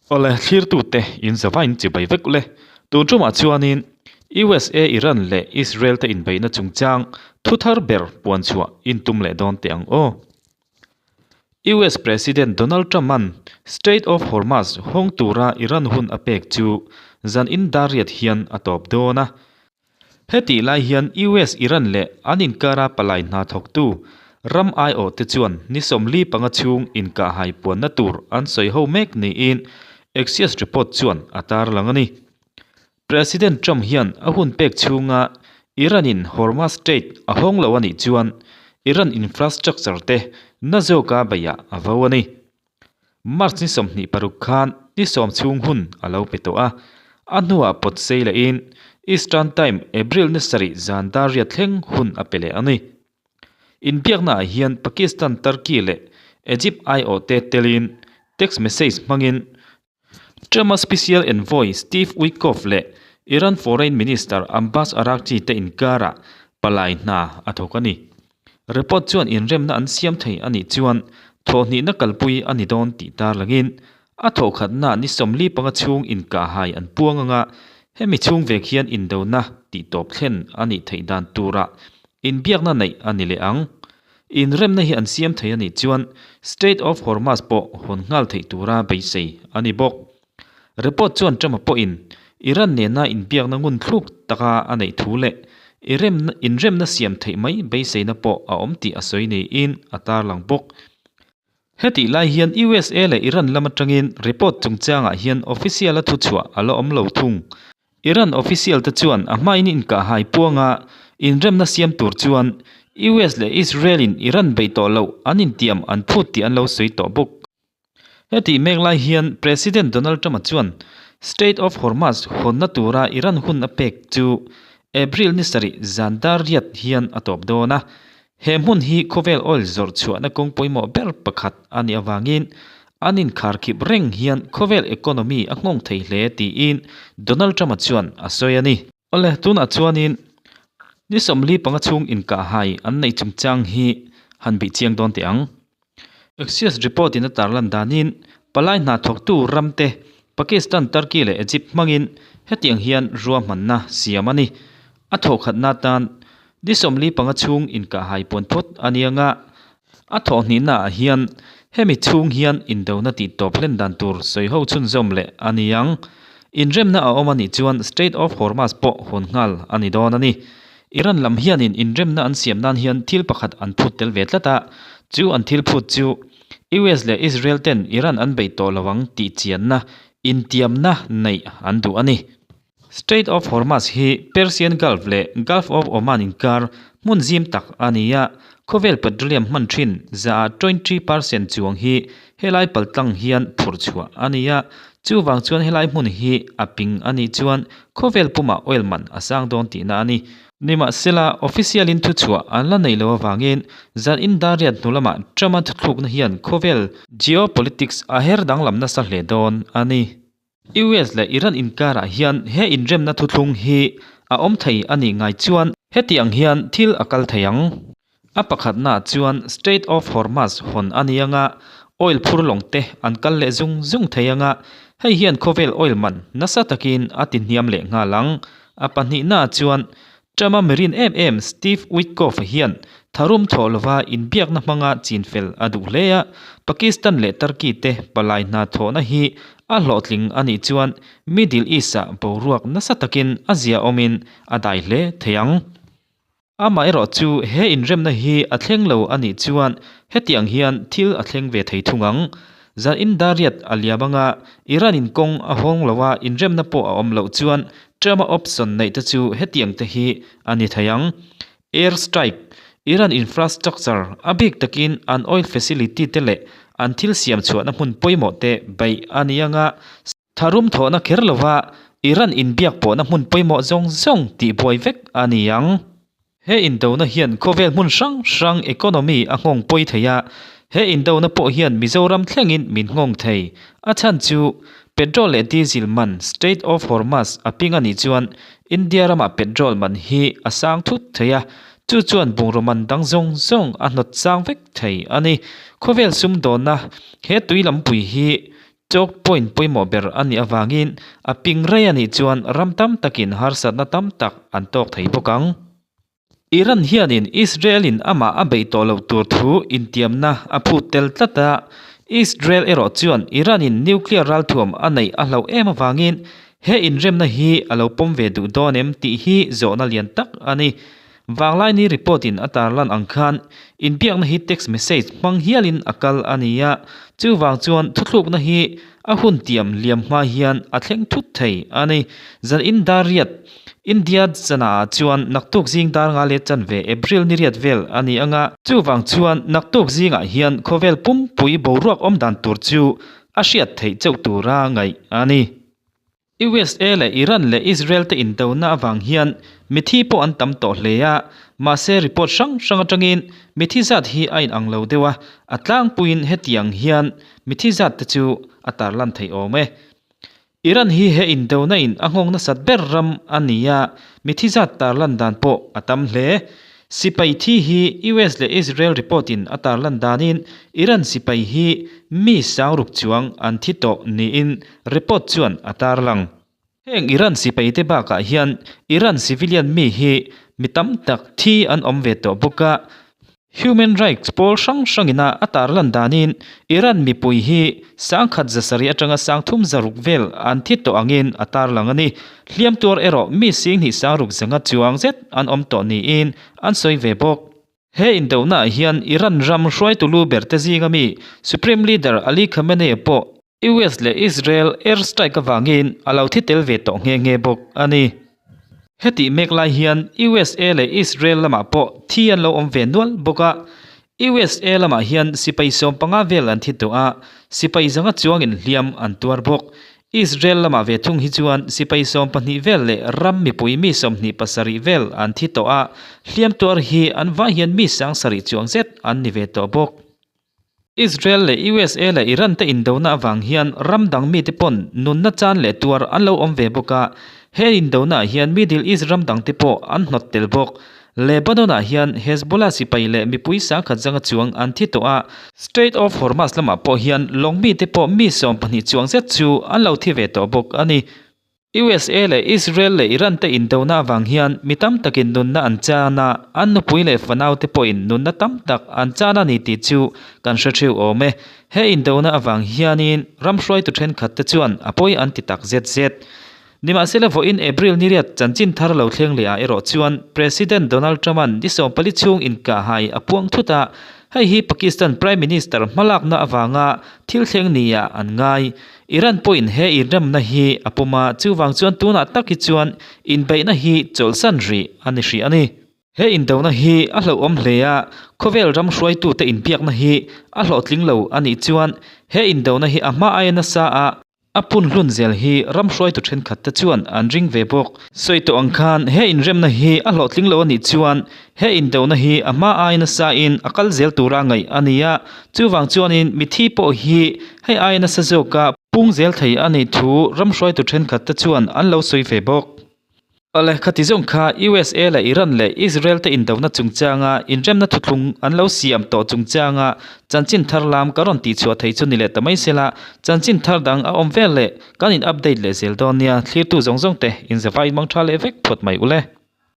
Awle, thlirtute in zava in chibai vek ule. Tun tumah chuanin USA, Iran leh Israel te inbeihna chungchang thu thar ber puan chhuah in tum leh dawn teh ang aw. US President Donald Trump-a'n Strait of Hormuz hawng tura Iran hun a pek chu zan in dar riat hian a tawp dawn a. Hetih lai hian US, Iran leh an inkara palai hna thawktu ram aiawhte chuan ni 45 chhung inkahhai puanna tur an sawi ho mek niin Axios report chuan a tarlang a ni. President Trump hian a hun pek chhunga Iran-in Hormuz Strait a hawng lo a nih chuan Iran infrastructure te na zawka beihah a vo a ni. March ni 26 khan ni sawm chhung hun a lo pe tawh a, a hnuah pawt sei lehin Eastern Time April ni sarih zan dar riat thleng hun a pe leh a ni. Inbiaknaah hian Pakistan, Turkey leh Egypt aiawhte telin text message hmangin Trump-a Special Envoy Steve Witkoff leh Iran Foreign Minister Abbas Araghchi te inkarah palai hna a thawk a ni. Report chuan inremna an siam thei a nih chuan thawhhnihna kalpui a ni dawn tih tarlangin a thawhkhatna ni 45 chhung inkahhai an puang anga hemi chhung vek hian indona tihtawp thlen a nih theih dan turah inbiakna neih a ni leh ang. Inremna hi an siam thei a nih chuan Strait of Hormuz pawh hawn nghal theih tura beisei a ni bawk. Report chuan Trump-a pawhin Iran nena inbiakna ngun thluk taka a neih thu leh inremna siam theih mai beiseina pawh a awm tih a sawi niin a tarlang bawk. Hetih lai hian USA leh Iran lam atangin report chungchangah hian official-a thuchhuah a la awm lo thung. Iran official te chuan a hmain inkahhai puanga inremna siam tur chuan US leh Israel in Iran beih tawh loh an intiam an phut tih an lo sawi tawh bawk. Hetih mek lai hian President Donald Trump-a chuan Strait of Hormuz hawnna tura Iran hun a pek chu April ni sarih zan dar riat hian a tawp dawn a. He hmun hi khawvel oil zawrh chhuahna kawng pawimawh ber pakhat a nih avangin an inkharkhip reng hian khawvel economy a nghawng thei hle tiin Donald Trump-a chuan a sawi a ni. Awle, tunah chuanin ni 45 chhung inkahhai an neih chungchang hi han bih chiang dawn teh ang. Axios report in a tarlan danin palai hna thawktu ramte Pakistan, Turkey leh Egypt hmangin hetiang hian ruahmanna siam a ni. A thawhkhatna atan ni 45 chhung inkahhai puan phawt a ni anga a thawhhnihna ah hian hemi chhung hian indona tih tawp hlen dan tur sawi ho chhunzawm leh a ni ang. Inremna a awm a nih chuan Strait of Hormuz pawh hawn nghal a ni dawn a ni. Iran lam hianin inremna an siam nan hian thil pakhat an phut tel ve tlat a, chu an thil phut chu US leh Israel ten Iran an beih tawh lo ang tih chianna intiamna neih an duh a ni. Strait of Hormuz hi Persian Gulf leh Gulf of Oman inkar hmun zim tak a ni a, khawvel petroleum hman thin zaah 20% chuang hi helai paltlang hian phurh chhuah a ni a, chuvang chuan helai hmun hi a ping a nih chuan khawvel pumah oil man a sang dawn tihna a ni. Nimahsela, official in thuchhuah an la neih loh avangin zan in dar riat hnu lamah Trump-a thuthlukna hian khawvel geopolitics a her danglam nasa hle dawn a ni. US leh Iran inkarah hian he inremna thuthlung hi a awm thei a nih ngai chuan heti ang hian thil a kal thei ang. A pakhatnaah chuan Strait of Hormuz hawn a ni anga oil phur lawng te an kal leh zung zung thei anga hei hian khawvel oil man nasa takin a ti hniam leh nghal ang. A pahnihnaah chuan Trump-a mirin em em Steve Witkoff hian tharum thawh lova inbiakna hmanga chinfel a duh hle a, Pakistan leh Turkey te palai hna thawhna hi a hlawhtling a nih chuan Middle East-ah boruak nasa takin a ziaawmin a dai hle thei ang. Amaherawh chu he inremna hi a thleng lo a nih chuan hetiang hian thil a thleng ve thei thung ang. Zan in dar riat a liam anga Iran-in kawng a hawng lo a, inremna pawh a awm loh chuan Trump-a option neih te chu hetiang te hi a ni thei ang. Air strike, Iran infrastructure, a bik takin an oil facility te leh an thil siam chhuahna hmun pawimawh te beih a ni anga, tharum thawhna kher lova Iran inbiak pawhna hmun pawimawh zawng zawng tihbuai vek a ni ang. He indona hian khawvel hmun hrang hrang economy a nghawng pawi thei a, he indona pawh hian Mizoram thlengin min nghawng thei. A chhan chu petrol leh diesel man Strait of Hormuz a ping a nih chuan India ramah petrol man hi a sang thut thei a, chu chuan bungraw man dang zawng zawng a hnawt sang vek thei a ni. Khawvel sumdawnna he tui lampui hi. Choke point pawimawh ber a nih avangin a ping rei a nih chuan ram tam takin harsatna tam tak an tawk thei bawk ang. Iran hianin Israel-in amah a beih tawh loh tur thu intiamna a phut tel tlat a, Israel erawh chuan Iran-in nuclear ralthuam a neih a hlauh em avangin he inremna hi a lo pawm ve duh dawn em tih hi zawhna lian tak a ni. Vanglaini report-in a tarlan ang khan inbiakna hi text message hmang hialin a kal a ni a, chuvang chuan thuthlukna hi a hun tiam liam hma hian a thleng thut thei a ni. Zan in dar riat, India chanaah chuan naktuk zing dar nga leh chanve April ni riat vel a ni ang a, chuvang chuan naktuk zingah hian khawvel pumpui boruak awm dan tur chu a hriat theih chauh tura ngaih a ni. USA leh Iran leh Israel te indona avang hian mithi pawh an tam tawh hle a, mahse report hrang hrang atangin mithi zat hi a inang lo deuh a, a tlangpuiin hetiang hian mithi zat te chu a tarlan theih awm e. Iran hi he indona in a nghawng nasat ber ram a ni a, mithi zat tarlan dan pawh a tam hle. Sipai thi hi US leh Israel report in a tarlan danin Iran sipai hi mi sangruk chuang an thi tawh niin report chuan a tarlang. Heng Iran sipai te bakah hian Iran civilian mi hi mi tam tak thi an awm ve tawh bawk a. Human rights pawl hrang hrangina a tarlan danin Iran mipui hi sangkhat zasarih atanga sangthum zaruk vel an thi tawh angin a tarlang a ni. Hliam tuar erawh mi singhnih sangruk zanga chuang zet an awm tawh niin an sawi ve bawk. He indohnaah hian Iran ram hruaitu lu berte zinga mi Supreme Leader Ali Khamenei pawh US leh Israel air strike avangin a lo thi tel ve tawh nghe nghe bawk a ni. Hetih mek lai hian USA leh Israel lamah pawh thi an lo awm ve nual bawk a. USA lamah hian sipai 15 vel an thi tawh a, sipai zanga chuangin hliam an tuar bawk. Israel lamah ve thung hi chuan sipai 12 vel leh ram mipui mi 27 vel an thi tawh a, hliam tuar hi an vai hian mi 70 chuang zet an ni ve tawh bawk. Israel leh USA leh Iran te indona avang hian ram dang mite pawn nunna chan leh tuar an lo awm ve bawk a, he indona ah hian Middle East ram dang te pawh an hnawt tel bawk. Lebanon ah hian Hezbollah sipai leh mipui sangkhat zanga chuang an thi tawh a, Strait of Hormuz lamah pawh hian lawng mite pawh mi 12 chuang zet chu an lo thi ve tawh bawk a ni. USA leh Israel leh Iran te indona avang hian mi tam takin nunna an chan a, an nupui leh fanau te pawhin nunna tam tak an chan a ni tih chu kan hre theu awm e. He indona avang hianin ram hruaitu thenkhat te chuan a pawi an ti tak zet zet. Nimahsela vawiin April ni riat chanchin thar lo thleng leh ah erawh chuan President Donald Trump-a'n ni 14 chhung inkahhai a puang thut a, hei hi Pakistan Prime Minister hmalakna avanga thil thleng nia an ngai. Iran pawhin he inremna hi a pawm a, chuvang chuan tunah tak hi chuan inbeihna hi chawlhsan rih a ni hrih a ni. He indona hi a hlauhawm hle a, khawvel ram hruaitute inbiakna hi a hlawhtling lo a nih chuan he indona hi a hma aia nasa a, a pun hlun zel hi ram hruaitu thenkhatte chuan an ring ve bawk. Sawi tawh ang khan he inremna hi a hlawhtling lo a nih chuan he indona hi a hma aia nasa in a kal zel tura ngaih a ni a, chuvang chuanin mithi pawh hi hei aia nasa zawka pung zel thei a nih thu ram hruaitu thenkhat te chuan an lo sawi ve bawk. Awle, khati zawng kha USA leh Iran leh Israel te indona chungchanga inremna thuthlung an lo siam tawh chungchanga chanchin thar lam ka rawn tihchhuah thei chu ni leh ta mai sela, chanchin thar dang a awm vel leh kan in update leh zel dawn nia, thlirtu zawng zawng te inzavai mang tha leh vek phawt mai ule.